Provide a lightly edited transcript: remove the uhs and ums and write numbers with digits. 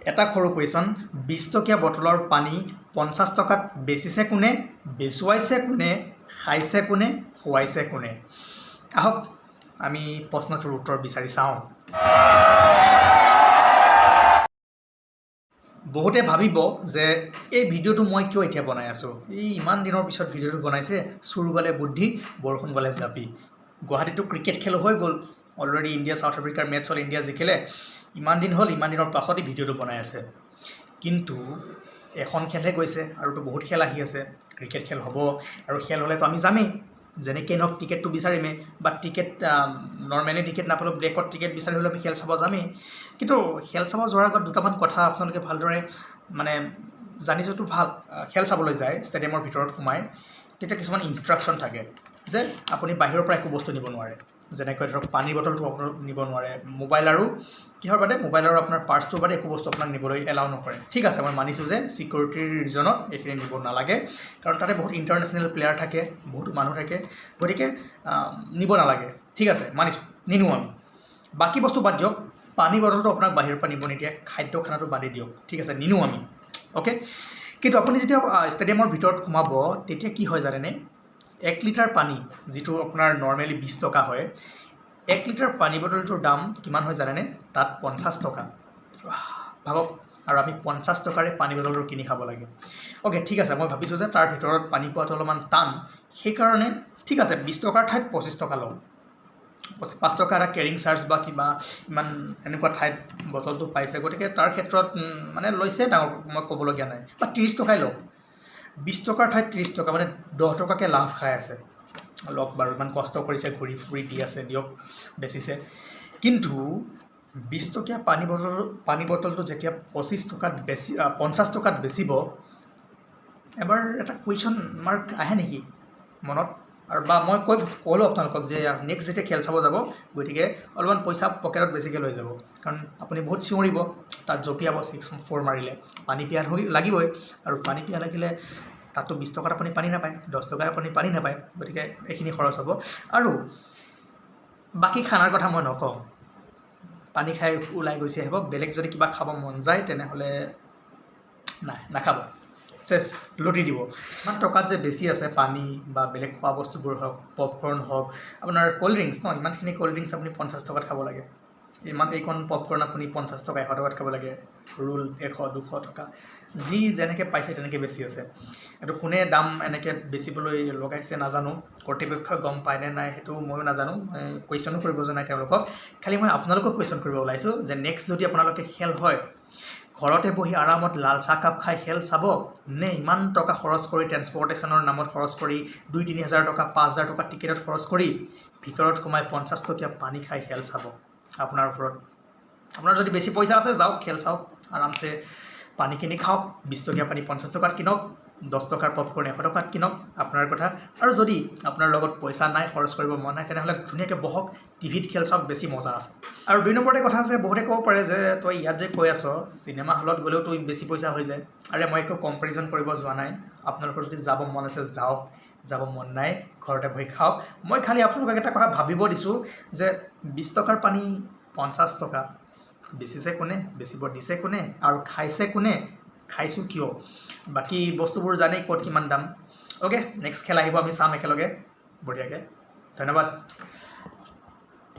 এটা সৰু কুৱেশ্যন, 20 টকীয়া বটলৰ পানী 50 টকাত বেচিছে কোনে, বেচুৱাইছে কোনে, খাইছে কোনে, খুৱাইছে কোনে? আহক, আমি প্ৰশ্নটোৰ উত্তৰ বিচাৰি চাওঁ। বহুতে ভাবিব যে এই ভিডিঅ'টো মই কিয় এতিয়া বনাই আছোঁ, এই ইমান দিনৰ পিছত ভিডিঅ'টো বনাইছে। চোৰ গ'লে বুদ্ধি, বৰষুণ গ'লে জাপি। গুৱাহাটীতো ক্ৰিকেট খেল হৈ গ'ল অলৰেডি। ইণ্ডিয়া চাউথ আফ্ৰিকাৰ মেটচ হ'ল, ইণ্ডিয়া জিকিলে। ইমান দিন হ'ল, ইমান দিনৰ পাছতে ভিডিঅ'টো বনাই আছে। কিন্তু এখন খেলহে গৈছে, আৰুতো বহুত খেল আহি আছে। ক্ৰিকেট খেল হ'ব আৰু খেল হ'লেতো আমি যামেই, যেনেকেই নহওক টিকেটটো বিচাৰিমেই। বা টিকেট, নৰ্মেলি টিকেট নাপালেও ব্লেকত টিকেট বিচাৰি হ'লেও আমি খেল চাব যামেই। কিন্তু খেল চাব যোৱাৰ আগত দুটামান কথা আপোনালোকে ভালদৰে মানে জানি যোৱাটো ভাল। খেল চাবলৈ যায়, ষ্টেডিয়ামৰ ভিতৰত সোমাই, তেতিয়া কিছুমান ইনষ্ট্ৰাকশ্যন থাকে যে আপুনি বাহিৰৰ পৰা একো বস্তু নিব নোৱাৰে। যেনেকৈ ধৰক, পানীৰ বটলটো আপোনাৰ নিব নোৱাৰে, মোবাইল আৰু কিহৰ বাদে, মোবাইল আৰু আপোনাৰ পাৰ্চটোৰ বাদে একো বস্তু আপোনাক নিবলৈ এলাউ নকৰে। ঠিক আছে, মই মানিছোঁ যে ছিকিউৰিটিৰ ৰিজনত এইখিনি নিব নালাগে, কাৰণ তাতে বহুত ইণ্টাৰনেশ্যনেল প্লেয়াৰ থাকে, বহুত মানুহ থাকে, গতিকে নিব নালাগে। ঠিক আছে, মানিছোঁ, নিনিওঁ আমি। বাকী বস্তু বাদ দিয়ক, পানী বটলটো আপোনাক বাহিৰৰ পৰা নিব নিদিয়ে, খাদ্য খানাটো বাদেই দিয়ক, ঠিক আছে, নিনিওঁ আমি, অ'কে। কিন্তু আপুনি যেতিয়া ষ্টেডিয়ামৰ ভিতৰত সোমাব, তেতিয়া কি হয় জানেনে? 1 লিটাৰ পানী, যিটো আপোনাৰ নৰ্মেলি 20 টকা হয়, 1 লিটাৰ পানী বটলটোৰ দাম কিমান হয় জানেনে? তাত 50 টকা। ভাবক, আৰু আমি 50 টকাৰে পানী বটলটো কিনি খাব লাগে। অ'কে, ঠিক আছে, মই ভাবিছোঁ যে তাৰ ভিতৰত পানী পোৱাটো অলপমান টান, সেইকাৰণে ঠিক আছে, 20 টকাৰ ঠাইত 25 টকা লওঁ। 5 টকা এটা কেৰিং চাৰ্জ বা কিবা। ইমান এনেকুৱা ঠাইত বটলটো পাইছে, গতিকে তাৰ ক্ষেত্ৰত মানে লৈছে, ডাঙৰ মই ক'বলগীয়া নাই। বা 30 টকাই লওক। 20 টকাৰ ঠাইত 30 টকা, মানে 10 টকাকৈ লাভ খাই আছে। লওক বাৰু, ইমান কষ্ট কৰিছে, ঘূৰি ফুৰি দি আছে, দিয়ক, বেচিছে। কিন্তু 20 টকীয়া পানী বটলটো যেতিয়া 25 টকাত বেচি, 50 টকাত বেচিব, এবাৰ এটা কুৱেশ্যন মাৰ্ক আহে নেকি মনত? আৰু বা মই ক'লোঁ আপোনালোকক যে নেক্সট যেতিয়া খেল চাব যাব, গতিকে অলপমান পইচা পকেটত বেছিকৈ লৈ যাব, কাৰণ আপুনি বহুত চিঞৰিব, তাত জঁপিয়াব, ছিক্স ফ'ৰ মাৰিলে পানী পিয়াহ লাগিবই। আৰু পানী পিয়াহ লাগিলে তাততো 20 টকাত আপুনি পানী নাপায়, 10 টকাত আপুনি পানী নাপায়, গতিকে এইখিনি খৰচ হ'ব। আৰু বাকী খানাৰ কথা মই নকওঁ। পানী খাই ওলাই গুচি আহিব। বেলেগ যদি কিবা খাব মন যায়, তেনেহ'লে নাই, নাখাব, চেচ লুটি দিব। ইমান টকাত যে বেচি আছে পানী বা বেলেগ খোৱা বস্তুবোৰ হওক, পপকৰ্ণ হওক, আপোনাৰ ক'ল্ড ড্ৰিংকছ ন, ইমানখিনি ক'ল্ড ড্ৰিংকছ আপুনি 50 টকাত খাব লাগে। ইমান এইকণ পপকৰ্ণ আপুনি 50 টকা, 100 টকাত খাব লাগে। ৰোল 100, 200 টকা, যি যেনেকৈ পাইছে তেনেকৈ বেচি আছে। এইটো কোনে দাম এনেকৈ বেচিবলৈ লগাইছে নাজানো। কৰ্তৃপক্ষই গম পায়নে নাই সেইটো ময়ো নাজানো। মই কুৱেশ্যনো কৰিব যোৱা নাই তেওঁলোকক। খালি মই আপোনালোকক কুৱেশ্যন কৰিব ওলাইছোঁ যে নেক্সট যদি আপোনালোকে খেল হয়, ঘৰতে বহি আৰামত লাল চাহকাপ খাই খেল চাব নে ইমান টকা খৰচ কৰি, ট্ৰেন্সপৰ্টেশ্যনৰ নামত খৰচ কৰি 2-3 হাজাৰ টকা, 5 হাজাৰ টকা টিকেটত খৰচ কৰি ভিতৰত সোমাই 50 টকীয়া পানী খাই খেল চাব? আপোনাৰ ওপৰত। আপোনাৰ যদি বেছি পইচা আছে, যাওক, খেল চাওক, আৰামছে পানী কিনি খাওক, 20 টকীয়া পানী 50 টকাত কিনক, 10 টকাৰ পপকৰ্ণ 100 টকাত কিনক, আপোনাৰ কথা। আৰু যদি আপোনাৰ লগত পইচা নাই, খৰচ কৰিব মন নাই, তেনেহ'লে ধুনীয়াকৈ বহক, টিভিত খেল চাওক, বেছি মজা আছে। আৰু 2 নম্বৰতে কথা আছে, বহুতে ক'ব পাৰে যে তই ইয়াত যে কৈ আছ, চিনেমা হলত গ'লেওতো বেছি পইচা হৈ যায়। আৰে, মই একো কম্পেৰিজন কৰিব যোৱা নাই। আপোনালোকৰ যদি যাব মন আছে যাওক, যাব মন নাই ঘৰতে বহি খাওক। মই খালি আপোনালোকক এটা কথা ভাবিব দিছোঁ যে 20 টকাৰ পানী 50 টকা বেচিছে কোনে, বেচিব দিছে কোনে আৰু খাইছে কোনে, খাইছোঁ কিয়? বাকী বস্তুবোৰ জানেই ক'ত কিমান দাম। অ'কে, নেক্সট খেল আহিব, আমি চাম একেলগে বঢ়িয়াকৈ। ধন্যবাদ।